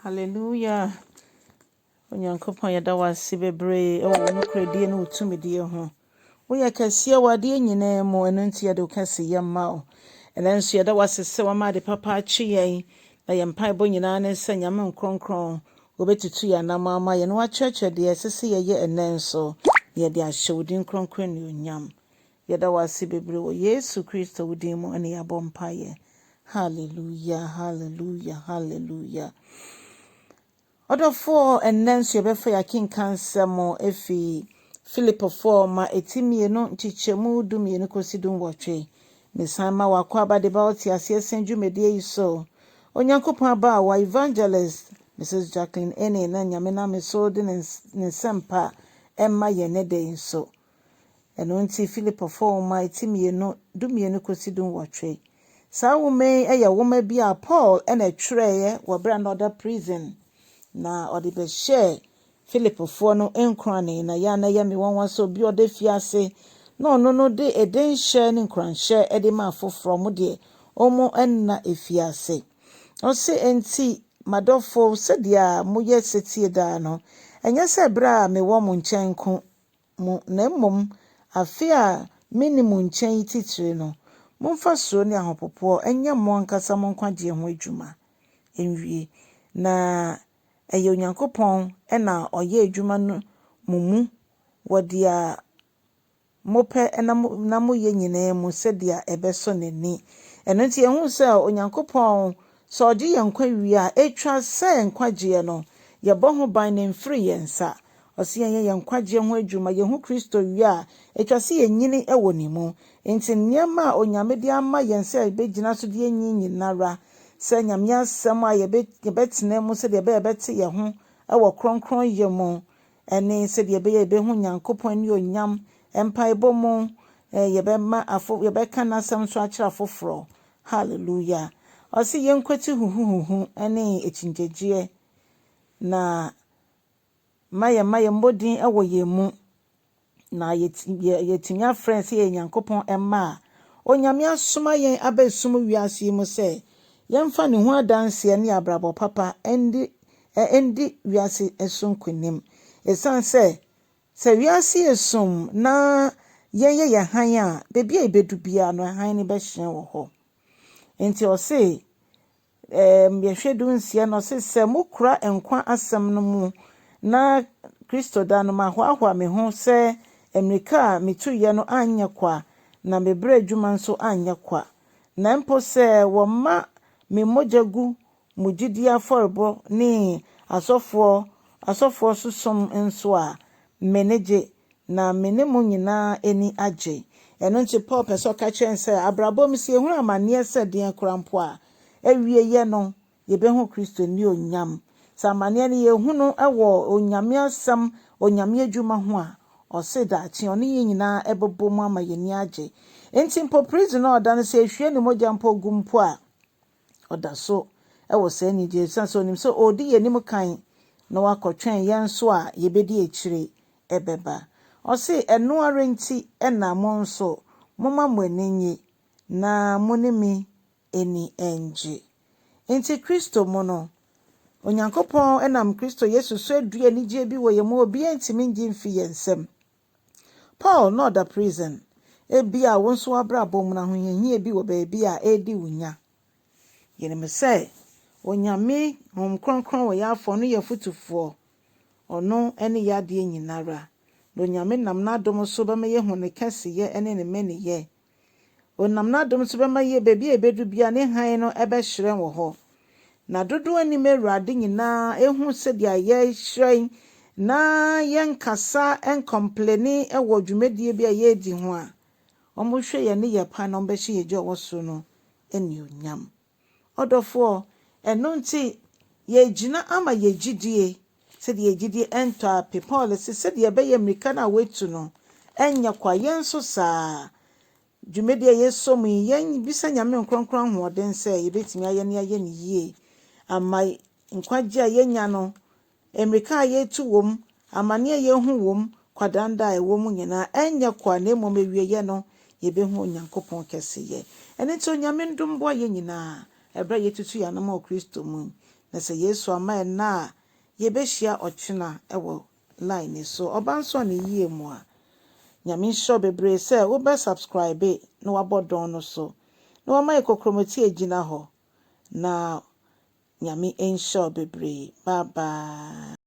Hallelujah. Onyankopɔn yɛda wo ase bebree wɔ wo nokorɛdie ne wo tumidie ho. Woyɛ kɛseɛ wɔ adeɛ nyinaa mu, ɛno nti yɛde wo kɛseyɛ ma wo. Ɛnɛ nso yɛda wo ase sɛ wama ade papa akye yɛn, na yɛn mpaebɔ nyinaa ne sɛ Nyame nkronkron wobɛtutu yɛn anam ama yɛn na wakyerɛkyerɛ deɛ ɛsɛ sɛ yɛyɛ ɛnɛ nso, na yɛde ahyɛ wo din kronkron anuonyam. Yɛda wo ase bebree wɔ Yesu Kristo wo din mu ne yɛabɔ mpaeɛ. Hallelujah, hallelujah, hallelujah. Ɔdɔfoɔ, ɛnnɛ nso yɛbɛfa yɛn akenkansɛm efi Filipofoɔ ma eti 2 nkyekyɛmu 12 kɔsi 18. Mesan ma wakɔ aba de ba ɔte aseɛ sɛn dwumadie yi so. Onyankopɔn abaawa Evangelist Mrs. Jacqueline Ene na Nyame nam so de ne nsɛmpa ɛma yɛn ne da yi nso. Ɛno nti Filipofoɔ ma eti 2 12 kɔsi 18. Saa nwoma yi yɛ nwoma bi a Paul ɛna ɛtwerɛeɛ wɔ berɛ a na ɔda prison na ɔde bɛhyɛɛ Filipofoɔ no nkorane na yɛ a na ɛyɛ me nwanwa sɛ obi a ɔda fiase na ɔno no de ɛdenhyɛ ne nkuranhyɛ de ma afoforɔ mo deɛ ɔmo nna efiase. Ɔse nti madɔfo sɛdeɛ moyɛ setie daa no, ɛnyɛ sɛ berɛ a mewɔ mo nkyɛn nko mu na mmom afe a menni mo nkyɛn yi titire no, momfa suro ne ahopopoɔ ɛnyɛ mo ankasa mo nkwagyeɛ ho adwuma nwie. Na ɛyɛ Onyankopɔn ɛna ɔyɛ adwuma no mo mu wɔ deɛ mopɛ na moyɛ nyinaa mu sɛdeɛ ɛbɛsɔ n'ani. Ɛno nti yɛhu sɛ Onyankopɔn sɛ ɔgye yɛn nkwa wie a, etwa sɛ nkwagyeɛ no yɛbɔ ho ban na mfiri yɛn nsa. Ɔsi yɛn yɛ yɛn nkwagyeɛ ho adwuma. Yɛhu Kristo wie a, etwa sɛ yɛnyini wɔ ne mu. Nti nneɛma a Onyame de ama yɛn sɛ yɛbɛgyina so de anyi nyinara sɛ Nyame asɛm a yɛbɛtena mu sɛdeɛ ɛbɛyɛ yɛbɛte yɛn ho wɔ kronkronyɛ mu ɛne sɛdeɛ ɛbɛyɛ yɛbɛhu Nyankopɔn animuonyam mpaebɔ mu yɛbɛma afo yɛbɛka n'asɛm nso akyerɛ afoforɔ. Hallelujah. Ɔsi yɛnkwati huhuhuhu ne akyinnyegyeɛ na ma yɛn ma yɛn mmɔden wɔ yɛn mu na yɛtumi afrɛ sɛ yɛyɛ Nyankopɔn mma a Onyame asoma yɛn aba esum wiase yi mu sɛ yɛmfa ne ho adanseɛ ne abrabɔ papa ndi wiase so nkonim. Ɛsiane sɛ wiase yɛ sum na yɛnyɛ yɛn hann a, beebi a yɛbɛdu biara no hann no bɛhyerɛn wɔ hɔ. Nti ɔse yɛhwɛ 16 no, ɔse sɛ mokura nkwa asɛm no mu na Kristo da no mahoahoa me ho sɛ mmirika a metuyɛ no anyɛ kwa na me berɛ adwuma nso anyɛ kwa. Na mpo sɛ wɔma me mogya gu mo gyidie afɔrebɔ ne asɔfoɔ so som nso a, m'ani gye na me ne mo nyinaa ani agye. Ɛno nti Paul pɛ sɛ ɔka kyerɛ sɛ abrabɔ mu sɛ yɛhunu amanneɛ sɛ deɛn koraa mpo a, awieyɛ no yɛbɛhu Kristo animuonyam. Sɛ amanneɛ no yɛhunu wɔ Onyame asɛm, Onyame adwuma ho a, ɔse daakye ɔne yɛn nyinaa ɛbɛbɔ mu ama yɛn ani agye. Nti mpo prison a ɔda no sɛ ehwie ne mogya mpo gu mpo a, ɔda so ɛwɔ saa anigye esiane sɛ onim sɛ ɔredi yɛn anim kan na wakɔtwɛn yɛn nso a yɛbɛdi akyire ɛbɛba. Ɔse ɛno ara nti ɛna mo nso momma mo ani nnye na mo ne me ani ngye. Nti Kristo mu no, Onyankopɔn ɛnam Kristo Yesu so adua anigye bi wɔ yɛn mu a obiara ntumi ngye mfi yɛn nsam. Paul na ɔda prison. Ebia wo nso w'abrabɔ mu no ahohiahia bi wɔ baabi a ɛredi wo nya. Yɛnim sɛ Onyame Honhom Kronkron wɔ yɛn afɔ no yɛ fotufoɔ. Ɔno ne yɛn adeɛ nyinara. Na Onyame nam n'adom so bɛma yɛahu ne kɛseyɛ ne ne mmaniyɛ. Onam n'adom so bɛma yɛ baabi a yɛbɛdu biara ne hann no ɛbɛhyerɛn wɔ hɔ. Na dodoɔ anim Awurade nyinaa ehu sɛdeɛ yɛhyerɛn na yɛnkasa ncomplain wɔ dwumadie bi a yɛredi ho a, wɔhwɛ yɛn ne yɛ pa na wɔbɛhyɛ yɛn Agya a ɔwɔ soro no animuonyam. Ɔdɔfoɔ, ɛno nti yɛgyina ama yɛn gyidie sɛdeɛ yɛn gyidie ɛntɔ ape. Paul se sɛdeɛ ɛbɛyɛ mmirika no a wɔatu no ɛnyɛ kwa, yɛn nso saa. Dwumadie a yɛsɔ mu yi, yɛn bisa Nyame nkronkron ahoɔden sɛ yɛbɛtumi ayɛ ne ayɛ no yie ama nkwagye a yɛnya no, mmirika a yɛtu wɔ mu, amane a yɛhu wɔ mu, kwadanda a ɛwɔ mu nyinaa ɛnyɛ kwa na mmom awieeɛ no yɛbɛhu Onyankopɔn kɛseyɛ. Ɛno nti Onyame ndom boa yɛn nyinaa ɛberɛ a yɛtutu yɛn anam wɔ Kristo mu. Na sɛ Yesu amma ɛnnɛ a, yɛbɛhyia ɔkyena wɔ line yi so. Ɔba nso a ne yie mu a, Nyame nhyira wo bebree sɛ wobɛ subscribe na wabɔ dɔn no so na wama yɛ kokromoti gyina hɔ na Nyame nhyira wo bebree. Bye bye.